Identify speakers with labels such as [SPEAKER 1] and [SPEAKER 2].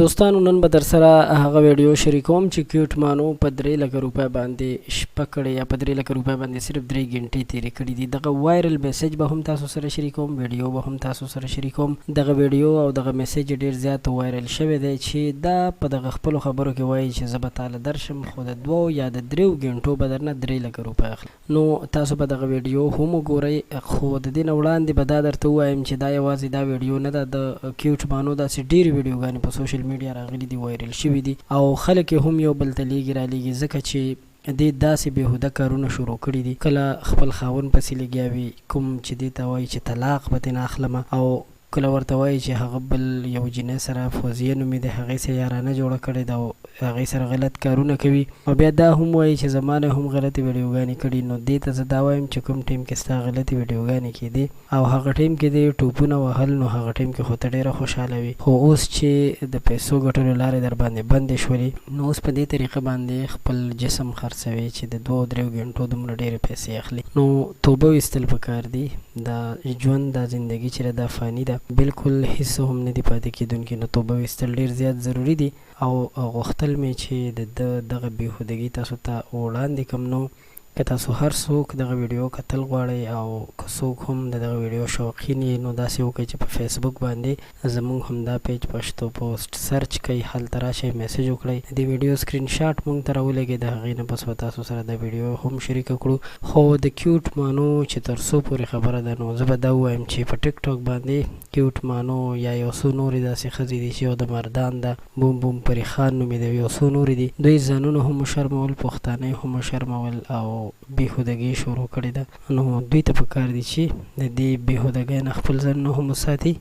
[SPEAKER 1] دوستانو نن به درسره هغه ویډیو شریکوم چې کیوټ مانو په درې لکه روپۍ باندې شپه کړې یا په درې لکه روپۍ باندې صرف درې ګنټې تیرې کړې دي. دغه وایرل میسج به هم تاسو سره شریکوم، ویډیو به هم تاسو سره شریکوم. دغه ویډیو او دغه میسج ډیر زیات وایرل شوی دی چې دا په دغه خپلو خبرو کې وایي چې زه به تاله درشم خو د دوو یا د دریو ګنټو به درنه درې لکه روپۍ اخلم. نو تاسو به دغه ویډیو هم وګورئ خو د دې نه وړاندې به دا درته ووایم چې دا یوازې دا ویډیو نه ده، د کیوټ بانو داسې ډېرې ویډیوګانې په سوشل میډیا راغلي دي، وایرل شوي دي او خلک یې هم یو بل ته لیږي رالیږي، ځکه چې دې داسې بېهوده کارونه شروع کړي دي، کله خپل خاوند پسې لګیا وي کوم چې دې ته وایي چې طلاق به ترېنه اخلمه او کله ورته وایي چې هغه بل یو جینۍ سره فوزیه نومېده هغې سره یارانه جوړه کړې ده او هغې سره غلط کارونه کوي او بیا دا هم وایي چې زما نه هم غلطې ویډیوګانې کړي. نو دې ته زه دا وایم چې کوم ټیم کې ستا غلطې ویډیوګانې کېدې او هغه ټیم کې دې ټوپونه وهل نو هغه ټیم کې خو ته ډېره خوشحاله وې، خو اوس چې د پیسو ګټلو لارې درباندې بندې شولې نو اوس په دې طریقه باندې خپل جسم خرڅوې چې د دوو دریو ګنټو دومره ډېرې پیسې اخلې. نو توبه ویستل پکار دي. دا ژوند دا زندګي چې ده دا فاني ده بلکل هیڅ هم نه دي پاتې کیدونکي، نو توبه ویستل ډیر زیات ضروري دي او غوښتل مې چې د ده دغه بیهودګي تاسو ته وړاندې کړم. نو که تاسو هر څوک دغه ویډیو کتل غواړئ او که څوک هم د دغه ویډیو شوقین یې نو داسې وکړئ چې په فیسبوک باندې زموږ همدا پیج پښتو پوسټ سرچ کړئ، هلته راشئ میسج وکړئ، د دې ویډیو سکرین شاټ موږ ته راولېږئ، د هغې نه پس به تاسو سره دا ویډیو هم شریکه کړو. خو د کیوټ مانو چې تر څو پورې خبره ده نو زه به دا ووایم چې په ټیک ټاک باندې کیوټ مانو یا یو څو نورې داسې ښځې دي چې یو د مردان ده بوم بوم پري خان نومېده یو څو نورې دي، دوی ځانونه هم وشرمول، پښتانه یې هم وشرمول او بېهودګي یې شروع کړې ده، نو دوی ته پکار دي چې د دې بېهودګۍ نه خپل ځانونه هم وساتي.